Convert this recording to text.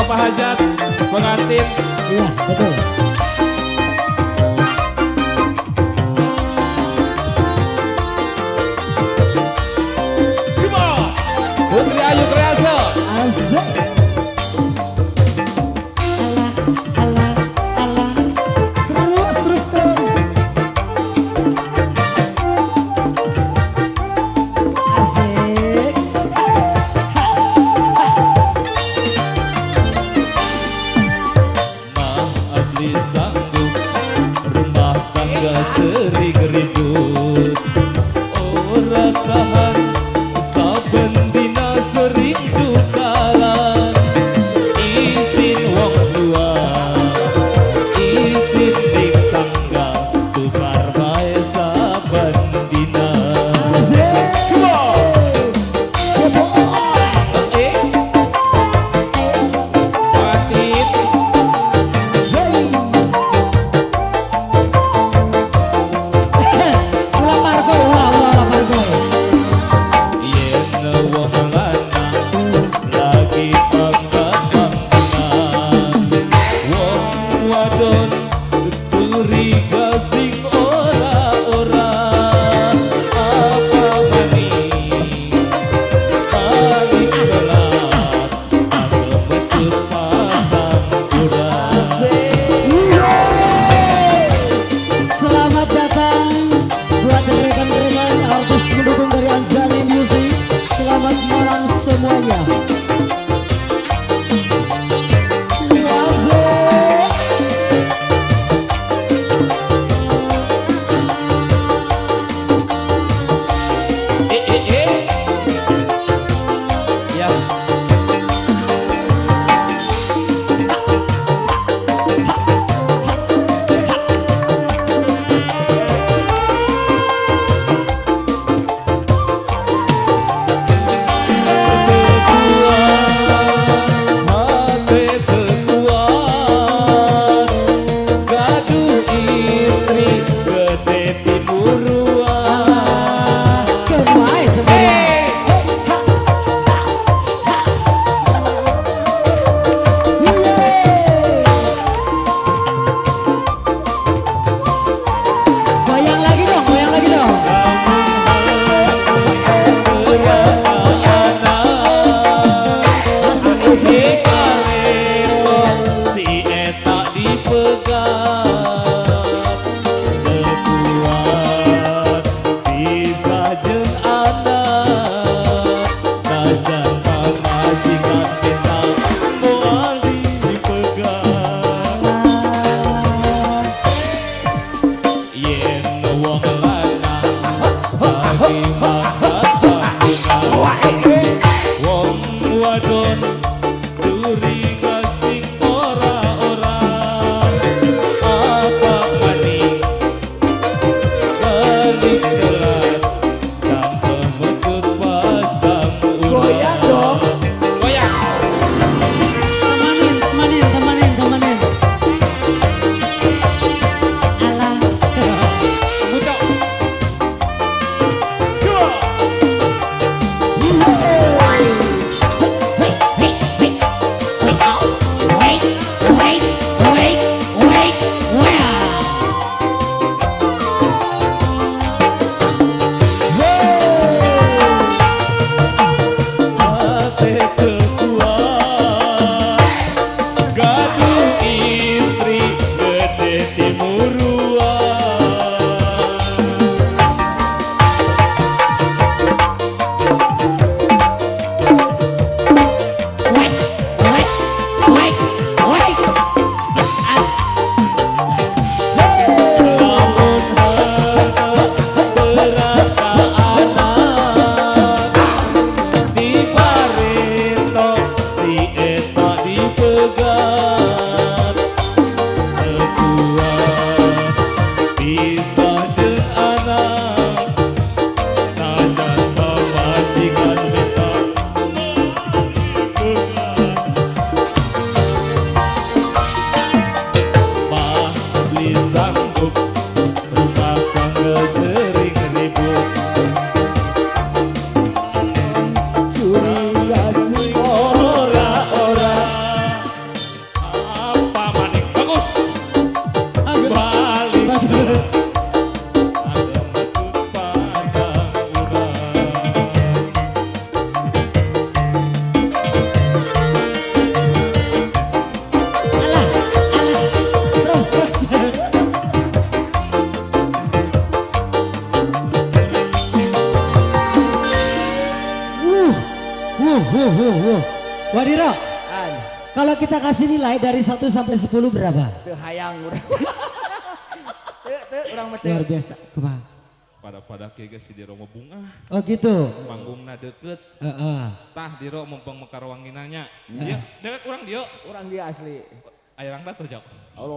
Bapak Hajat pengantin. Iya, betul. Come on. Putri Ayu Krease. Asik. Alah, alah, alah. Terus, terus, terus. Asik. Mah abdi sanggup rumah tangga sering ribut. Ora tahan saben dina sering tukaran. Isin wong tua, isin ning tangga, tukar bae saben dina. Asik. Come on. Come Eh, pengantin. Hey. Ulah parkol, ulah, ulah, ulah parkol. Yen wong lanang lagi mangkat manggungan, wong wadon curiga sing ora-ora. Apa maning balik telat kemecut pasang urat. Selamat datang buat rekan-rekan artis mendukung dari Anjani Music. Selamat malam semuanya. Asik. Eh eh eh. Ya. Hati tekuat, gaduh istri gede timuruan. Kewae cemburuan. Goyang lagi dong, goyang lagi dong. Asik, asik. Si eta dipegat tekuat bisa jeung anak najan pamajikan kita moal dipegat. Yen wong lanang lagi mangkat panggungan, wong wadon curiga sing ora-ora. Apa maning balik telat sampai mecut pasang Goyang dong. Goyang. Temanin, temanin, temanin, temanin. Alah. Bucok. Dua. Wuh. Wadiro, kalau kita kasih nilai dari 1 sampai 10 berapa? Teu hayang urang. Teu teu urang mah teu. Luar biasa. Kumaha? Pada-pada kieu geus si Diro mah bungah. Oh gitu. Panggungna deket. Heeh. Tah Diro mumpung mekar wanginanya. Ieu dewek urang dieu. Urang dia asli. Aya rangda tuh jok. Allah.